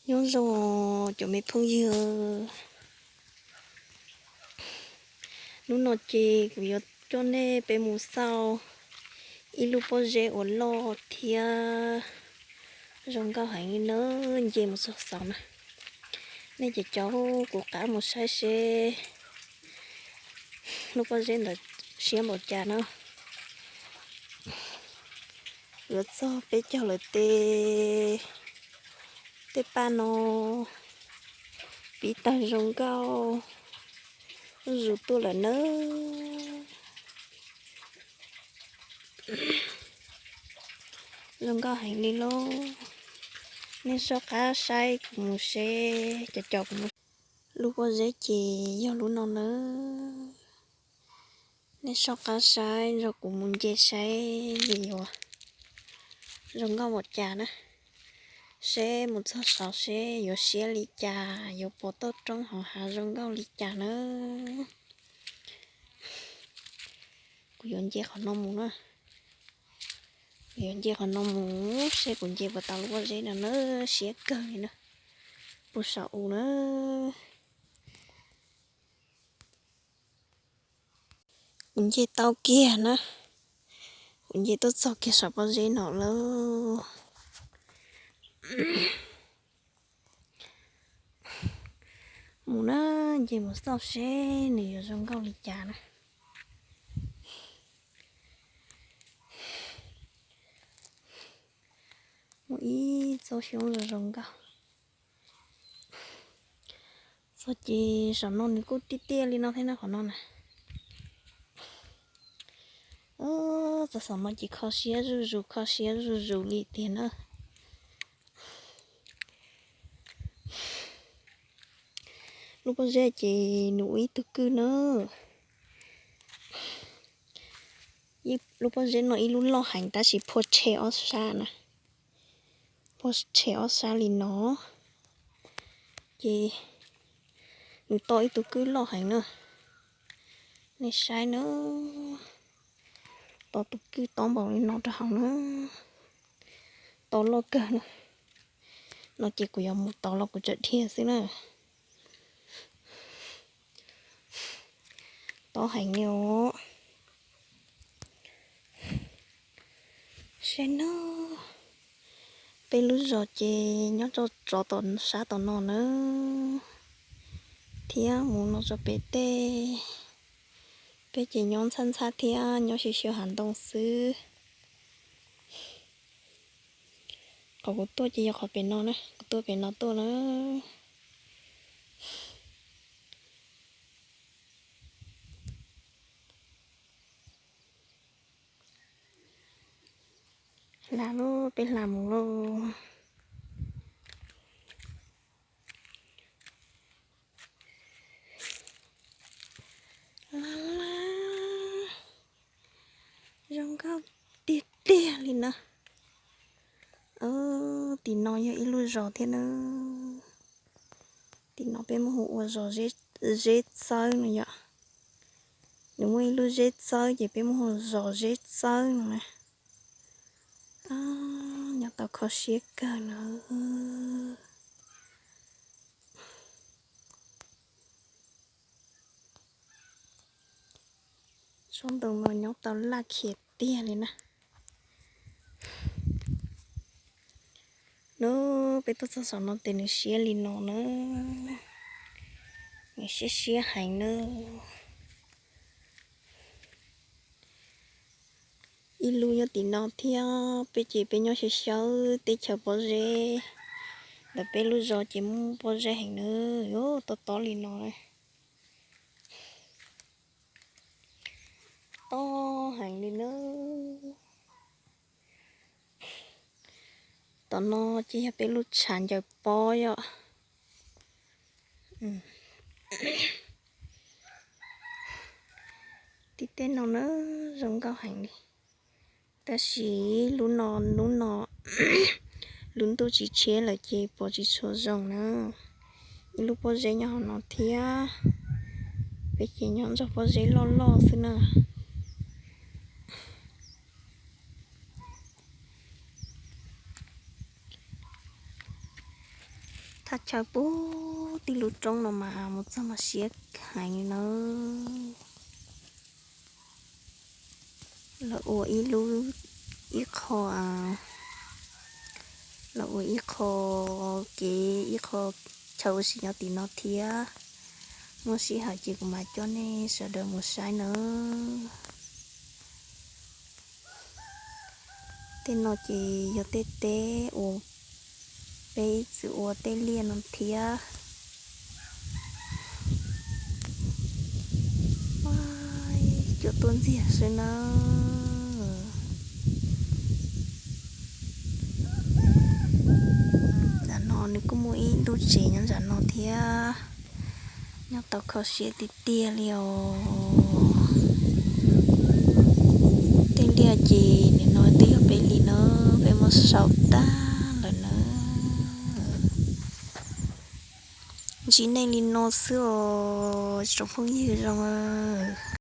Nyob zoo cov me phooj ywg, hnub no ces kuv yuav coj nej peb mus xauj ib lub pob zeb uas loj thiab zoo nkauj heev li na, nce mus txog xauv na. Nej cov caum kuv qab mus saib seb lub pob zeb ntawd siab npaum cas na. Yuav txog peb caug lawm tes tej paj no pib tawg zoo nkauj zuj zus tuaj lawm nawb. Zoo nkauj heev li lauj. Nej soj qab saib kuv mus seb, cov caum kuv mus. Lub pob zeb ces yog lub no nawb. Nej soj qab saib nrog kuv mus nce saib li yuav zoo nkauj npaum cas na. Seb mus txog saud seb yuav siab li cas, yuav pom toj roob hauv hav zoo nkauj li cas na. Kuv yuav nce qhov no mus na. Kuv yuav nce qhov no mus seb kuv nce puas tau lub pob zeb no na, siab kawg li na. Puag saum u na. Kuv nce tau kiag na. Kuv nce tuaj txog kiag saum pob zeb no lawm. Mus na, nce mus xauj seb nws yuav zoo nkauj li cas na. Muaj ib tsob xyoob zoo zoo nkauj. Txog ces saum no nws kuj tiaj tiaj li no thiab na, qhov no na. Txog saum no ces kho siab zuj zus, kho siab zuj zus li tiag na. Lub pob zeb ces nws ua ib tug kwj na. Lub pob zeb no ib lub loj heev tab sis phua rhe ob sab na. Phua rhe ob sab li no. Ces nws to ib tug kwj loj heev na. Nej saib na, to tus kwj tob npaum li no rau hauv na. To loj kawg na. No ces kuv yuav mus tod los kuv tseem dhia xwb na. Tob heev li os. Saib nawb, peb lub zos ces nyob rau tsov tom sab tom no na, thiab mus no rau pem tej, peb ces nyob ntxhab ntxhab thiab nyob xyaw xyaw hav ntoo xwb. Qhov kuv tuaj ces yog qhov pem no na, kuv tuaj pem no tuaj na. Hla lauj, peb hla mus lauj. Zoo nkauj tiag tiag li na. Tim no yog ib lub zos thiab na. Tim no peb muab hu ua zos Zeb Txawb no yom. Nws muaj ib lub zeb txawb ces peb muab hu zos Zeb Txawb no na. Nyob tau kho siab kawg na. Tsob ntoo no nyob tau laj khiav tiag li na. Nub peb tuaj txog saum no ces nws siab li no na. Nws siab siab heev na. Ib lub nyob tim no thiab, peb ces peb nyob xyaw xyaw teb chaws pob zeb ntawm peb lub zos ces muaj pob zeb heev na. Yuav tob tob li no na. Tob heev li na. Tom no ces yog peb lub tshav ncaws pob yom. Tim tej no na zoo nkauj heev li. Tab sis lub no, lub no, lub ntuj tsis tsheb lawm ces pom tsis tshua zoo na. Ib lub pob zeb nyob hauv no thiab. Peb ces nyob nrog pob zeb loj loj xwb na. Thaj chaw puag tim lub roob no mas mus txog mas siab heev li nawb. Lawv ua ib lub, ib qho, lawv ua ib qho kev, ib qho chaw ua si nyob tim no thiab. Muaj sij hawm ces kuv mam coj nej sawv daws mus saib nawb. Tej no ces yog tej teb uas peb ib txwm ua tej liaj no thiab. Cua tuaj ntxiag xwb na. Nram no nws kuj muaj ib lub tsev nyob nram no thiab. Nyob tau kho siab tiag tiag li os. Tej liaj ces nim no twb yog peb li na, peb muab sau tag lawm na. Ntsib nej li no xwb os tsoom phooj ywg zoo.